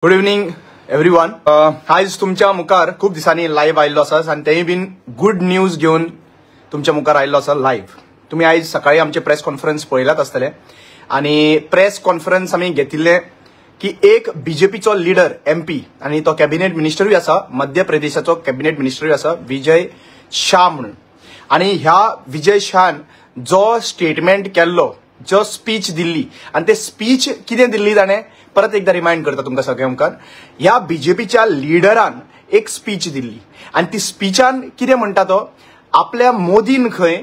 Good evening everyone. आयज तुमच्या मुखार खूप दिसांनी लायव्ह आयिल्लो आसा आनी तेंय बीन गुड न्यूज घेवन तुमच्या मुखार आयिल्लो आसा लायव्ह. तुमी आयज सकाळी आमचे प्रेस कॉन्फरन्स पळयलात आसतले आनी प्रेस कॉन्फरन्स आमी घेतिल्ले की एक बीजेपीचो लिडर एमपी आनी तो कॅबिनेट मिनिस्टरूय आसा, मध्य प्रदेशाचो कॅबिनेट मिनिस्टरूय आसा, विजय शाह म्हणून. आनी ह्या विजय शाहन जो स्टेटमेंट केल्लो, जो स्पीच दिल्ली आनी ते स्पीच कितें दिल्ली ताणें परत एकदा रिमायंड करता तुमकां सगळ्या मुखार. ह्या बीजेपीच्या लिडरान एक स्पीच दिल्ली आनी ती स्पीचान कितें म्हणटा तो, आपल्या मोदीन खंय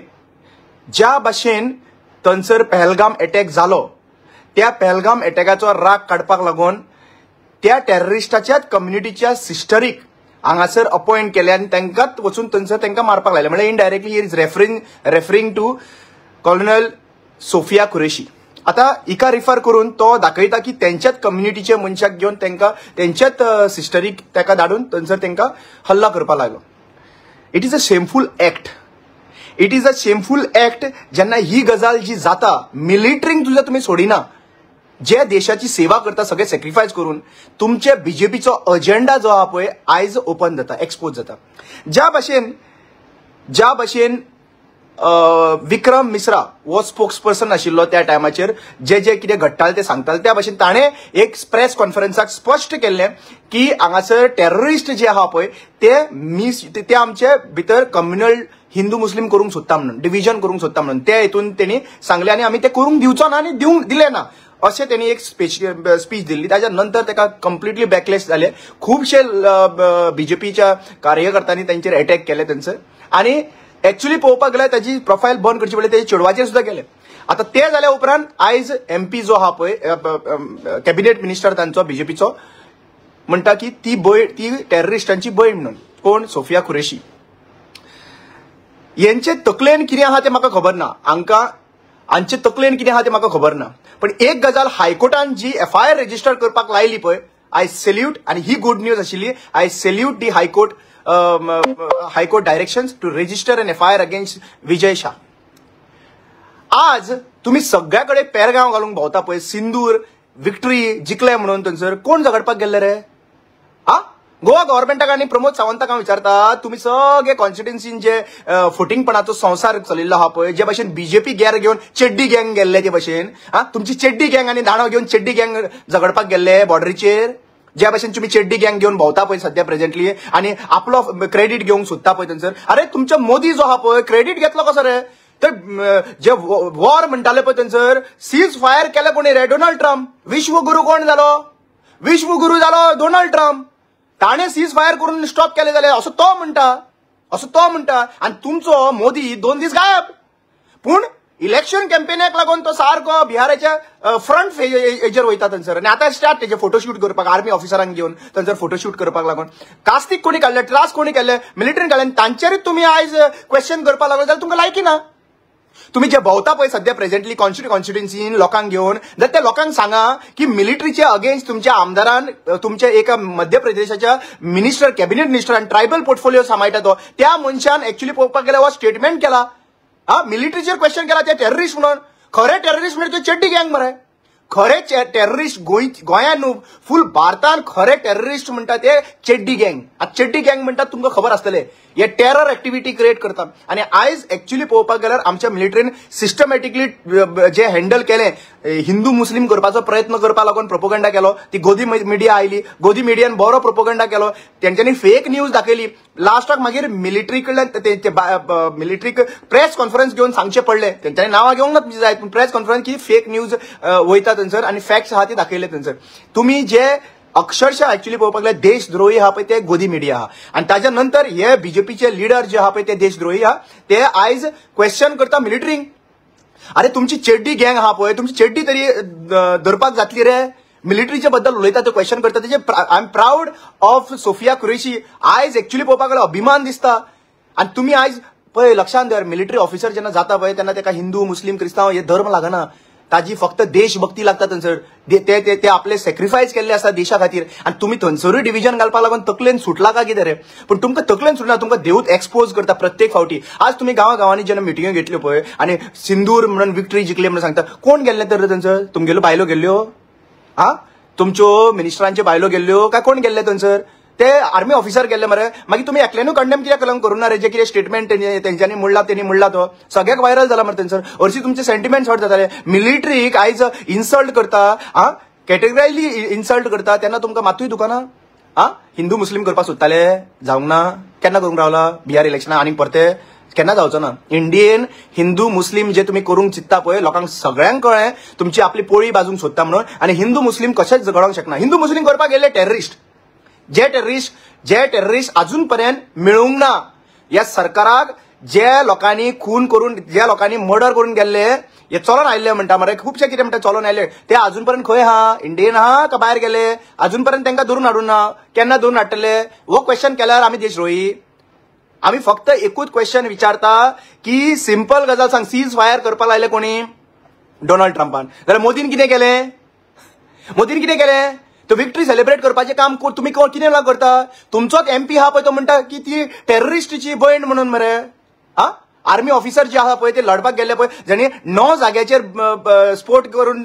ज्या भाशेन थंयसर पहलगाम अटॅक जालो त्या पहलगाम अटॅकाचो राग काडपाक लागून त्या टेररिस्टाच्याच कम्युनिटीच्या सिस्टरीक हांगासर अपॉयंट केले आनी तांकांच वचून थंयसर तांकां मारपाक लायले. म्हणल्यार indirectly he is referring to colonel Sofiya Qureshi. आता हिका रिफर करून तो दाखयता की तेंच्याच कम्युनिटीचे मनशाक घेवन तांकां तेंच्याच सिस्टरीक ताका धाडून थंयसर तांकां हल्ला करपाक लागलो. It is a shameful act. It is a shameful act. जेन्ना ही गजाल जी जाता मिलिटरींक तुझ्या तुमी सोडिना, जे देशाची सेवा करता सगळे सॅक्रिफायस करून, तुमचे बीजेपीचो अजेंडा जो आहा पळय आयज ओपन जाता, एक्सपोज जाता. ज्या भाशेन विक्रम मिश्रा हो स्पोक्स पर्सन आशिल्लो त्या टायमाचेर, जे जे कितें घडटालें तें सांगताले, त्या भाशेन ताणें एक प्रेस कॉन्फरन्साक स्पश्ट केल्लें की हांगासर टेररिस्ट जे आहा पळय ते ते आमचे भितर कम्युनल हिंदू मुस्लीम करूंक सोदता म्हणून, डिविजन करूंक सोदता म्हणून ते हितून तेणी सांगलें आनी आमी ते करूंक दिवचो ना आनी दिवंक दिलें ना अशें तेणी एक स्पीच दिल्ली. ताच्या नंतर ताका कंप्लिटली बॅकलॅश जाले. खुबशे बीजेपीच्या कार्यकर्त्यांनी तांचेर अटॅक केले थंयसर आनी एक्चुअली पळोवपाक गेल्यार ताजी प्रोफायल बंद करची पडली, ताच्या चेडवाचेर सुद्दां गेले. आतां ते जाल्या उपरांत आयज एमपी जो आहा पळय कॅबिनेट मिनिस्टर तांचो बीजेपीचो म्हणटा की ती ती टेररिस्टांची बयण म्हणून. कोण? सोफिया कुरेशी. यांचे तकलेन कितें आहा तें म्हाका खबर ना, हांकां हांचे तकलेन कितें आहा तें म्हाका खबर ना, पण एक गजाल हायकोर्टान जी एफआयआर रजिस्टर करपाक लायली पळय, I salute. आनी ही गुड न्यूज आशिल्ली. I salute the high court directions to register an FIR against Vijay Shah. आज तुम्ही सगळ्या कडेन पेरगांव घालूंक भोंवता पळय, सिंदूर विक्टरी जिखले म्हणून थंयसर कोण झगडपाक गेल्ले रे? हा, गोवा गव्हर्मेंटाक आनी प्रमोद सावंताक हांव विचारता, तुमी सगळे कॉन्स्टिट्युन्सीन जे फोटिंगपणाचो संवसार चलिल्लो आहा पळय, जे भाशेन बीजेपी गेर घेवन चेड्डी गँग गेल्ले ते भाशेन, हा तुमची चेड्डी गँग आनी दांडो घेवन चेड्डी गँग झगडपाक गेल्ले बॉर्डरीचेर, ज्या भाशेन तुमी चेड्डी गँग घेवन भोंवता पळय सद्या प्रेझेंटली आनी आपलो क्रेडीट घेवंक सोदता पळय थंयसर. अरे तुमच्या मोदी जो आहा पळय क्रेडीट घेतलो कसो रे? तर जे वॉर म्हणटाले पळय थंयसर सीज फायर केले कोणी रे? Donald Trump. विश्वगुरू कोण जालो? विश्वगुरू जालो डोनाल्ड ट्रम्प. ताणें सीज फायर करून स्टॉप केले जाल्यार असो तो म्हणटा, असो तो म्हणटा. आनी तुमचो मोदी 2 दीस गायब, पूण इलेक्शन कॅम्पेनाक लागून तो सारको बिहाराच्या फ्रंट हेजेर वयता थंयसर. आनी आतां स्टार्ट तेजे फोटोशूट करपाक, आर्मी ऑफिसरांक घेवन थंयसर फोटोशूट करपाक लागून. कास्तीक कोणी काडले, त्रास कोणी केले, मिलिटरीन काडले, तांचेरूच तुमी आयज क्वेश्चन करपाक लागले जाल्यार तुमकां लायकी ना. तुमी जे भोंवता पळय सद्या प्रेझेंटली कॉन्स्टिट्युन्सीन लोकांक घेवन, जाल्यार त्या लोकांक सांगा की मिलिटरीच्या अगेन्स्ट तुमच्या आमदारान, तुमच्या एका मध्य प्रदेशाच्या मिनिस्टर, कॅबिनेट मिनिस्टर आनी ट्रायबल पोर्टफोलिओ सांबाळटा तो, त्या मनशान एक्चुअली पळोवपाक गेल्यार हो स्टेटमेंट केला, हा मिलिटरीचेर क्वेश्चन केला ते टेररिस्ट म्हणून. खरे टेररिस्ट म्हणजे चेड्डी गँग मरे. खरे टेररिस्ट गोंयान न्हू, फूल भारतान खरे टेररिस्ट म्हणटा ते चेड्डी गँग. आतां चेड्डी गँग म्हणटा तुमकां खबर आसतले, हे टेरर एक्टिविटी क्रिएट करता. आनी आयज एक्चुअली पळोवपाक गेल्यार आमच्या मिलिटरीन सिस्टमॅटिकली जे हँडल केलें, हिंदू मुस्लीम करपाचो प्रयत्न करपाक लागून प्रोपोगंडा केलो, ती गोदी मिडिया आयली, गोदी मिडियान बरो प्रोपोगंडा केलो, तेंच्यांनी फेक न्यूज दाखयली. लास्टाक मागीर मिलिटरी कडल्यान मिलिटरीक प्रेस कॉन्फरन्स घेवन सांगचें पडलें, तेंच्यांनी नांवां घेवंक ना तुमची जाय, पूण प्रेस कॉन्फरन्स की फेक न्यूज वयता थंयसर आनी फॅक्ट्स आहा ते दाखयले थंयसर. तुमी जे अक्षरशः एक्चुअली पळोवपाक गेल्यार देशद्रोही आहा पळय ते गोदी मिडिया आहा. आनी ताच्या नंतर हे बीजेपीचे लिडर जे आहा पळय ते देशद्रोही आहा, ते आयज क्वेश्चन करता मिलिटरींक. अरे तुमची चेड्डी गँग आहा पळय, तुमची चेड्डी तरी धरपाक जातली रे? मिलिटरीच्या बद्दल उलयता ते क्वेश्चन करता तेजे. I am proud of Sofiya Qureshi. आयज एक्चुअली पळोवपाक गेल्यार अभिमान दिसता. आनी तुमी आयज पळय लक्षांत दवर, मिलिटरी ऑफिसर जेन्ना जाता पळय तेन्ना ताका हिंदू मुस्लीम क्रिस्तांव हे धर्म लागना, ताजी फक्त देशभक्ती लागता थंयसर. ते ते आपले सॅक्रिफायस केल्ले आसा देशा खातीर. आनी तुमी थंयसरूय डिविजन घालपाक लागून तकलेन सुटला काय कितें रे? पूण तुमकां तकलेन सुटना, तुमकां देवूच एक्सपोज करता प्रत्येक फावटी. आज तुमी गांवा गांवांनी जेन्ना मिटिंग्यो घेतल्यो पळय आनी सिंदूर म्हणून विक्टरी जिखली म्हणून सांगता, कोण गेल्ले तर थंयसर? तुमगेल्यो बायलो गेल्ल्यो? हा, तुमच्यो मिनिस्टरांच्यो बायलो गेल्ल्यो काय कोण गेल्ले थंयसर? ते आर्मी ऑफिसर गेल्ले मरे. मागीर तुमी एकल्यानूय कंडेम कित्याक करूंक ना रे? जे कितें स्टेटमेंट तेंच्यांनी म्हणला तेणी म्हणला तो सगळ्याक व्हायरल जाला मरे थंयसर. हरशीं तुमचे सेंटिमेंट्स हर्ट जाताले. मिलिटरीक आयज इन्सल्ट करता, आ कॅटेगरायली इन्सल्ट करता तेन्ना तुमकां मातूय दुखना? आ हिंदू मुस्लीम करपाक सोदताले, जावंक ना. केन्ना करूंक रावला? बिहार इलेक्शनाक आनीक परते केन्ना जावचो ना. इंडियन हिंदू मुस्लीम जे तुमी करूंक चिंत्ता पळय, लोकांक सगळ्यांक कळ्ळें तुमची आपली पोळी बाजूंक सोदता म्हणून. आनी हिंदू मुस्लीम कशेंच घडोवंक शकना. हिंदू मुस्लीम करपाक गेल्ले टेररिस्ट, जे टेररिस्ट अजून पर्यंत मेळूंक ना ह्या सरकाराक. जे लोकांनी खून करून, जे लोकांनी मर्डर करून गेल्ले, हे चलोन आयिल्ले म्हणटा मरे, खुबशे कितें म्हणटा चलोन आयिल्ले, ते अजून पर्यंत खंय आहा? इंडियन आहा का भायर गेले? अजून पर्यंत तांकां धरून हाडून ना. केन्ना धरून हाडटले? हो क्वेश्चन केल्यार आमी देशद्रोही. आमी फक्त एकूच क्वेश्चन विचारता की सिंपल गजाल सांग, सीज फायर करपाक लायले कोणी? डोनाल्ड ट्रंपान. जाल्यार मोदीन कितें केलें? मोदीन कितें केलें? तो विक्ट्री सेलिब्रेट करपाचें काम तुमी कितें लागून करता? तुमचोच एमपी आहा पळय तो म्हणटा की ती टेररिस्टची भयण म्हणून मरे. आ आर्मी ऑफिसर जे आहा पळय ते लढपाक गेल्ले पळय, जाणी 9 जाग्याचेर स्फोट करून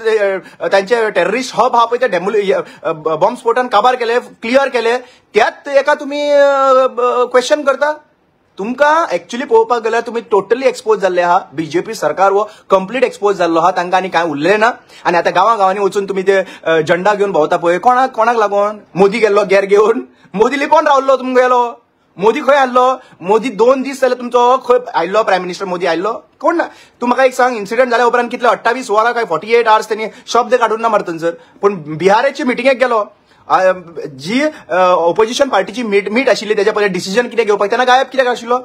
तांचे टेररिस्ट हब आहा पळय ते बॉम्ब स्फोटान काबार केले, क्लियर केले, त्यात एका तुमी क्वेश्चन करता. तुमकां एक्चुअली पळोवपाक गेल्यार तुमी टोटली एक्सपोज जाल्ले आहा. बीजेपी सरकार हो कंप्लीट एक्सपोज जाल्लो आहा. तांकां आनी कांय उरलें ना. आनी आतां गांवां गांवांनी वचून तुमी ते झंडा घेवन भोंवता पळय, कोणाक कोणाक लागून? मोदी गेल्लो गेर घेवन, मोदी लिपोन रावल्लो तुमकां गेलो. मोदी खंय आयल्लो? मोदी 2 दीस जाले तुमचो खंय आयिल्लो? प्रायम मिनिस्टर मोदी आयिल्लो कोण ना? तूं म्हाका एक सांग, इन्सिडंट जाल्या उपरांत कितले 28 वरां काय 48 आवर्स तेणी शब्द काडून ना मरे थंयसर. पूण बिहाराची मिटिंगेक गेलो, जी ओपोजिशन पार्टीची मीट आशिल्ली तेच्या पयलीं डिसिजन कितें घेवपाक तेन्ना गायब कित्याक आशिल्लो?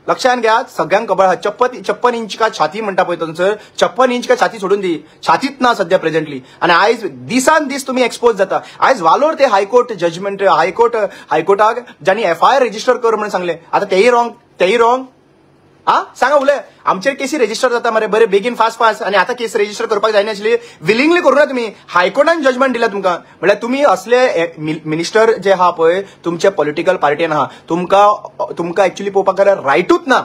लक्षांत घेयात, सगळ्यांक खबर आहा. 56 इंच का छाती म्हणटा पळय थंयसर, 56 इंच का छाती सोडून दी, छातीच ना सद्या प्रेझेंटली. आनी आयज दिसान दीस तुमी एक्सपोज जाता. आयज वालोर ते हायकोर्ट जजमेंट, हायकोर्टाक जांणी एफआयआर रजिस्टर कर म्हणून सांगलें, आतां तेय रॉंग, तेय रॉंग. आ सांगा उलय, आमचेर केसी रजिस्टर जाता मरे बरे बेगीन फास्ट फास्ट. आनी आतां केस रजिस्टर करपाक जायना आशिल्ली, विलिंगली करूं ना तुमी. हायकोर्टान जजमेंट दिला तुमकां. म्हणल्यार तुमी असले मिनिस्टर जे आहा पळय तुमच्या पॉलिटिकल पार्टीन आहा, तुमकां तुमकां एक्चुअली पळोवपाक गेल्यार रायटूच ना,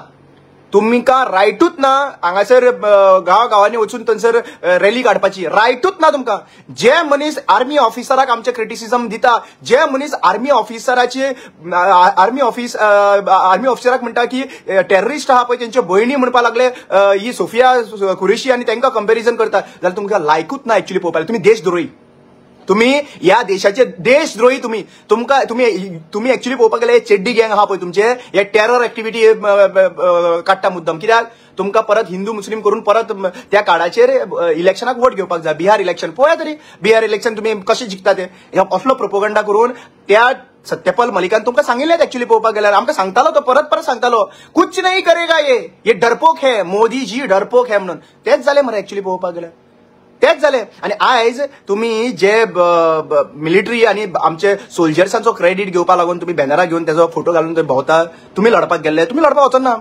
तुमकां रायटूच ना हांगासर गांव गांवांनी वचून थंयसर रॅली काडपाची रायटूच ना तुमकां. जे मनीस आर्मी ऑफिसराक आमचे क्रिटिसिजम दिता, जे मनीस आर्मी ऑफिसराचे आर्मी ऑफिसराक म्हणटा की टेररिस्ट आहा पळय तेंच्यो भयणी म्हणपाक लागले ही सोफिया कुरेशी आनी तांकां कंपेरिजन करता, जाल्यार तुमकां लायकूच ना एक्चुअली पळोवपाक. तुमी देशद्रोही, तुमी ह्या देशाचे देशद्रोही. तुमी तुमकां तुमी तुमी एक्चुअली पळोवपाक गेल्यार चेड्डी गँग आहा पळय तुमचे, हे टेरर एक्टिविटी काडटा मुद्दम. कित्याक तुमकां परत हिंदू मुस्लीम करून परत त्या कार्डाचेर इलेक्शनाक वोट घेवपाक जाय. बिहार इलेक्शन पळया तरी, बिहार इलेक्शन तुमी कशें जिखता ते असलो प्रोपोगंडा करून त्या सत्यपाल मलिकान तुमकां सांगिल्लें. एक्चुअली पळोवपाक गेल्यार आमकां सांगतालो तो, परत परत सांगतालो, कुछ नहीं करेगा ये डरपोक है मोदी जी, डरपोक है म्हणून. तेच जालें मरे एक्चुअली पळोवपाक गेल्यार, तेच जालें. आनी आयज तुमी जे मिलिटरी आनी आमचे सोल्जर्सांचो क्रेडीट घेवपाक लागून तुमी बॅनरां घेवन तेजो फोटो घालून थंय भोंवता. तुमी लढपाक गेल्ले, तुमी लढपाक वचना.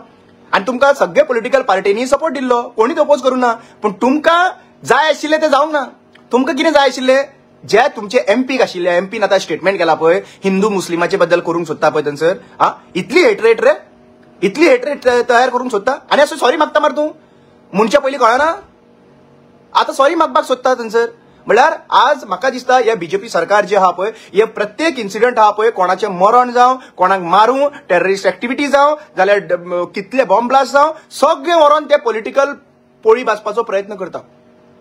आनी तुमकां सगळे पॉलिटिकल पार्टींनी सपोर्ट दिल्लो, कोणीच अपोज करूं ना. पूण तुमकां जाय आशिल्लें तें जावंक ना. तुमकां कितें जाय आशिल्लें? जे तुमचे एमपीक आशिल्ले, एमपीन आतां स्टेटमेंट केला पळय हिंदू मुस्लिमाचे बद्दल करूंक सोदता पळय थंयसर. आ इतली हेटरेट रे, इतली हेटरेट तयार करूंक सोदता. आनी असो सॉरी मागता मरे तूं, म्हणच्या पयलीं कळना आतां सॉरी मागपाक सोदता थंयसर. म्हणल्यार आज म्हाका दिसता हे बीजेपी सरकार जे आहा पळय, हे प्रत्येक इन्सिडंट आहा पळय, कोणाचें मरण जावं, कोणाक मारूं, टेररिस्ट एक्टिविटी जावं, जाल्यार कितले बॉम्ब ब्लास्ट जावं, सगळे व्हरोन ते पॉलिटिकल पोळी भाजपाचो प्रयत्न करता.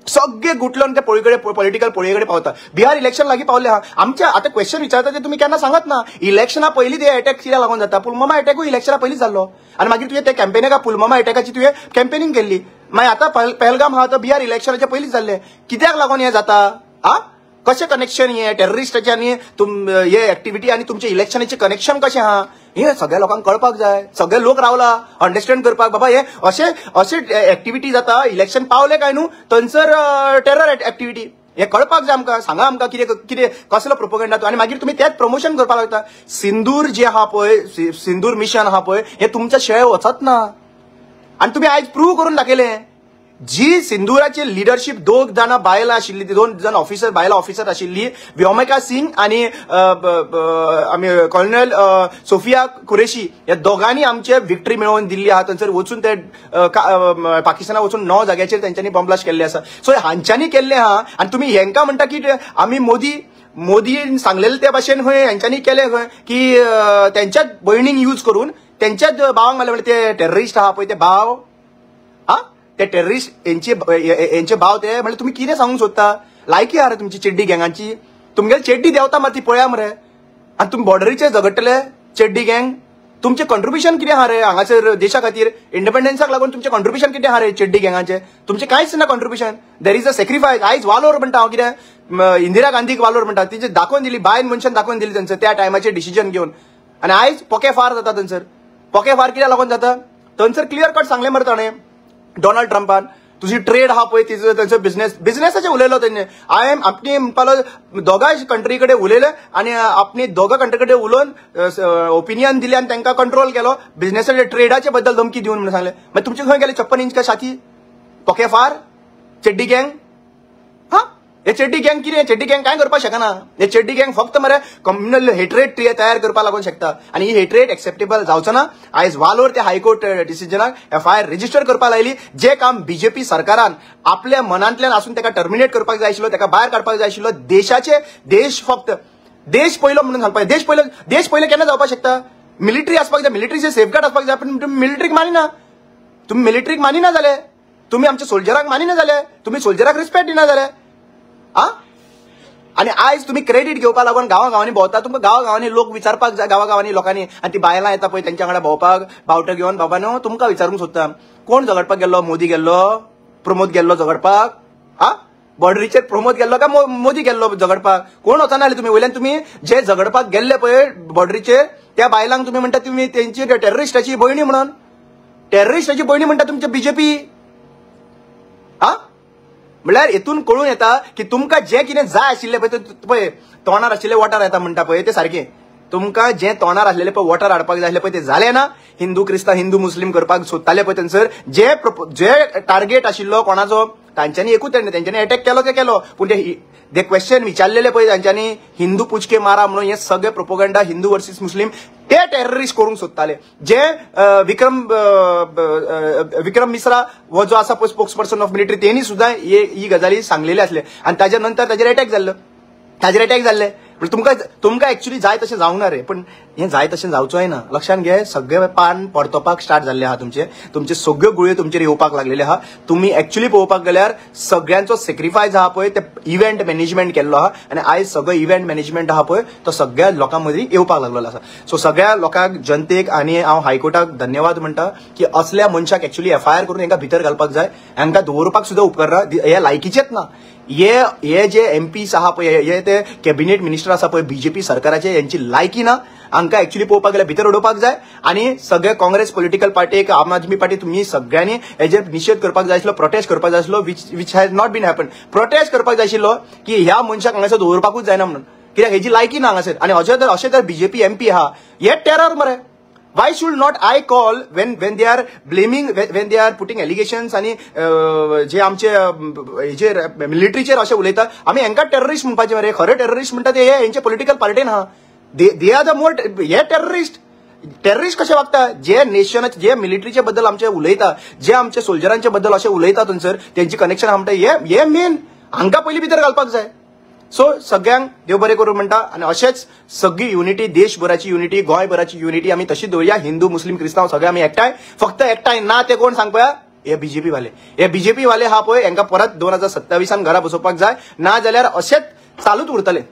सगळे गुटलोन ते पोळी कडेन, पॉलिटिकल पोळये कडेन पावता. बिहार इलेक्शन लागीं पावले आहा. आमच्या आतां क्वेश्चन विचारता ते तुमी केन्ना सांगत ना. इलेक्शना पयलीं ते अटॅक कित्याक लागून जाता? पुलवामा अटॅकूय इलेक्शना पयलीं जाल्लो. आनी मागीर तुवें ते कॅम्पेनाक पुलवामा अटॅकाची तुवें कॅम्पेनिंग केल्ली. मागीर आतां पहलगाम आहा तो बिहार इलेक्शनाच्या पयलीं जाल्लें. कित्याक लागून हें जाता? आ कशें कनेक्शन हें टेररिस्टाचें आनी हे एक्टिविटी आनी तुमचे इलेक्शनाचें कनेक्शन कशें आहा हें सगळ्या लोकांक कळपाक जाय. सगळे लोक रावला अंडरस्टँड करपाक, बाबा हे अशे अशे एक्टिविटी जाता, इलेक्शन पावले काय न्हू थंयसर टेरर एक्टिविटी, हे कळपाक जाय आमकां. सांगा आमकां कितें कितें कसलो प्रोपोगंडा तो. आनी मागीर तुमी तेच प्रमोशन करपाक लागता. सिंदूर जे आहा पळय, सिंदूर मिशन आहा पळय, हे तुमच्या शेळ वचत ना. आनी तुमी आयज प्रूव करून दाखयलें. जी सिंदुराची लिडरशीप दोग जाणां बायलां आशिल्ली, ती दोन जाण ऑफिसर, बायलां ऑफिसर आशिल्ली, व्योमिका सिंग आनी आमी कॉर्नल सोफिया कुरेशी, ह्या दोगांनी आमचे विक्ट्री मेळोवन दिल्ली आहा. थंयसर वचून ते पाकिस्तानाक वचून 9 जाग्याचेर तेंच्यांनी बॉम्ब ब्लास्ट केल्ले आसा. सो हांच्यांनी केल्ले आहा आनी तुमी हेंकां म्हणटा की आमी मोदीन सांगलेले ते भाशेन खंय हेंच्यांनी केलें खंय की तेंच्याच भयणींक यूज करून तेंच्याच भावांक मारले. म्हणल्यार ते टेररिस्ट आहा पळय ते भाव, हा ते टेररिस्ट हेंचे भाव ते. म्हणल्यार तुमी कितें सांगूंक सोदता? लायकी आहा रे तुमची चेड्डी गँगांची. तुमगेली चेड्डी देंवता मात ती पळया मरे. आनी तुमी बॉर्डरीचेर झगडटले चेड्डी गँग. तुमचें कॉन्ट्रिब्युशन कितें आहा रे हांगासर देशा खातीर? इंडिपेंडन्साक लागून तुमचें कॉन्ट्रिब्युशन कितें आहा रे चेड्डी गँगाचें? तुमचें कांयच ना contribution. There is a sacrifice. आयज वालोर म्हणटा हांव कितें, इंदिरा गांधीक वालोर म्हणटा, तिचे दाखोवन दिली, बायल मनशान दाखोवन दिली थंयसर त्या टायमाचेर डिसिजन घेवन. आनी आयज पोके फार जाता थंयसर. पोके फार कित्याक लागून जाता? थंयसर क्लियर कट सांगलें मरे ताणें डोनाल्ड ट्रंपान, तुजी ट्रेड आहा पळय तिजो थंयसर बिझनेस, बिझनेसाचेर उलयलो तेणे. I am आपली म्हणपालो दोगांय कंट्री कडेन उलयले आनी आपली दोगां कंट्री कडेन उलोवन ओपिनियन दिलें आनी तांकां कंट्रोल केलो बिझनेसाचे ट्रेडाचे बद्दल धमकी दिवन म्हणून सांगलें. मागीर तुमचे खंय गेले 56 इंच का छाती? पोके फार चेड्डी गँग. हा हे चेड्डी गँग कितें? चेड्डी गँग कांय करपाक शकना. हे चेड्डी गँग फक्त मरे कम्युनल हेट्रेट तयार करपाक लागून शकता आनी ही हेट्रेट एक्सेप्टेबल जावचो ना. आयज वालोर त्या हायकोर्ट डिसिजनाक एफआयआर रजिस्टर करपाक लायली. जे काम बीजेपी सरकारान आपल्या मनांतल्यान आसून ताका टर्मिनेट करपाक जाय आशिल्लो, ताका भायर काडपाक जाय आशिल्लो. देशाचे देश फक्त देश पयलो म्हणून सांगपाक, देश पयलो, देश पयलो केन्ना जावपाक शकता? मिलिटरी आसपाक जाय, मिलिटरीचे सेफगार्ड आसपाक जाय. पण तुमी मिलिटरीक मानिना, तुमी मिलिटरीक मानिना जाले, तुमी आमच्या सोल्जराक मानिना जाले, तुमी सोल्जराक रिस्पेक्ट दिना जाले. आ आनी आयज तुमी क्रेडीट घेवपाक लागून गांवा गांवांनी भोंवता. तुमकां गांवा गांवांनी लोक विचारपाक जाय, गांवा गांवांनी लोकांनी. आनी ती बायलां येता पळय तेंच्या वांगडा भोंवपाक बावटो घेवन, बाबा न्हू तुमकां विचारूंक सोदता, कोण झगडपाक गेल्लो? मोदी गेल्लो? प्रमोद गेल्लो झगडपाक? आ बॉर्डरीचेर प्रमोद गेल्लो काय मोदी गेल्लो झगडपाक? कोण वचना जाले तुमी? वयल्यान तुमी जे झगडपाक गेल्ले पळय बॉर्डरीचेर त्या बायलांक तुमी म्हणटा तुमी तेंची टेररिस्टाची भयणी म्हणून. टेररिस्टाची भयणी म्हणटा तुमचे बीजेपी. आ म्हणल्यार हेतून कळून येता की तुमकां जें कितें जाय आशिल्लें पळय पळय तोंडार आशिल्लें वोटार येता म्हणटा पळय ते सारकें. तुमकां जें तोंडार आसलेलें पळय वोटार हाडपाक जाय आसलें पळय ते जालें ना. हिंदू क्रिस्तांव हिंदू मुस्लीम करपाक सोदताले पळय थंयसर जे जे टार्गेट आशिल्लो कोणाचो तांच्यांनी एकूच तेंच्यांनी एटॅक केलो ते केलो. पूण ते क्वेश्चन विचारलेले पळय तांच्यांनी हिंदू पुचके मारा म्हणून, हे सगळे प्रोपोगंडा हिंदू वर्सीस मुस्लीम ते टेररिस्ट करूंक सोदताले. जे विक्रम विक्रम मिश्रा हो जो आसा पळय स्पोक्स पर्सन ऑफ मिलिटरी, तेणी सुद्दां ही गजाली सांगलेले आसले आनी ताज्या नंतर ताजेर एटॅक जाल्लो, ताजेर एटॅक जाल्ले. तुमकां तुमकां एक्चुअली जाय तशें जावंक ना रे, पण हें जाय तशें जावचोय ना. लक्षांत घे, सगळे पान परतोवपाक स्टार्ट जाल्ले आहा तुमचे, तुमचे सगळ्यो गुळयो तुमचेर येवपाक लागलेले आहा. तुमी एक्चुअली पळोवपाक गेल्यार सगळ्यांचो सेक्रिफायस आहा पळय ते इव्हेंट मॅनेजमेंट केल्लो आहा आनी आयज सगळो इव्हेंट मॅनेजमेंट आहा पळय तो सगळ्या लोकां मदीं येवपाक लागलेलो आसा. सो सगळ्या लोकांक, जनतेक आनी हांव हायकोर्टाक धन्यवाद म्हणटा की असल्या मनशाक एक्चुअली एफआयआर करून हांकां भितर घालपाक जाय. हांकां दवरपाक सुद्दां उपकरना, हे लायकीचेच ना. हे जे एमपीस आहा पळय, हे ते कॅबिनेट मिनिस्टर आसा पळय बीजेपी सरकाराचे, यांची लायकी ना. हांकां एक्चुअली पळोवपाक गेल्यार भितर उडोवपाक जाय. आनी सगळे काँग्रेस पॉलिटिकल पार्टीक, आम आदमी पार्टी, तुमी सगळ्यांनी हेजेर निशेध करपाक जाय आशिल्लो, प्रोटेस्ट करपाक जाय आशिल्लो, which has not been happen. Protest करपाक जाय आशिल्लो की ह्या मनशाक हांगासर दवरपाकूच जायना म्हणून, कित्याक हेजी लायकी ना हांगासर. आनी अशें तर बीजेपी एमपी आहा, हे टेरर मरे. Why should not I call when they are blaming, when they are putting allegations आणि जे आमचे हेजेर मिलिटरीचेर अशें उलयता, आमी हांकां टेररिस्ट म्हणपाचे मरे. खरे टेररिस्ट म्हणटा ते हे हेंचे पॉलिटिकल पार्टीन आहा, they are the more हे टेररिस्ट. टेररिस्ट कशे वागता? जे नेशनाचे, जे मिलिटरीचे बद्दल आमचे उलयता, जे आमचे सोल्जरांचे बद्दल अशें उलयता थंयसर तेंचे कनेक्शन आहा म्हणटा, हे मेन हांकां पयलीं भितर घालपाक जाय. सो सगळ्यांक देव बरें करूं म्हणटा आनी अशेंच सगळी युनिटी, देशभराची युनिटी, गोंयभराची युनिटी आमी तशी दवरया. हिंदू मुस्लीम क्रिस्तांव सगळे आमी एकठांय, फक्त एकठांय ना ते कोण सांग पळया, हे बीजेपी वाले. हे बीजेपी वाले आहा पळय हांकां परत 2027 घरा बसोवपाक जाय, ना जाल्यार अशेंच चालूच उरतलें.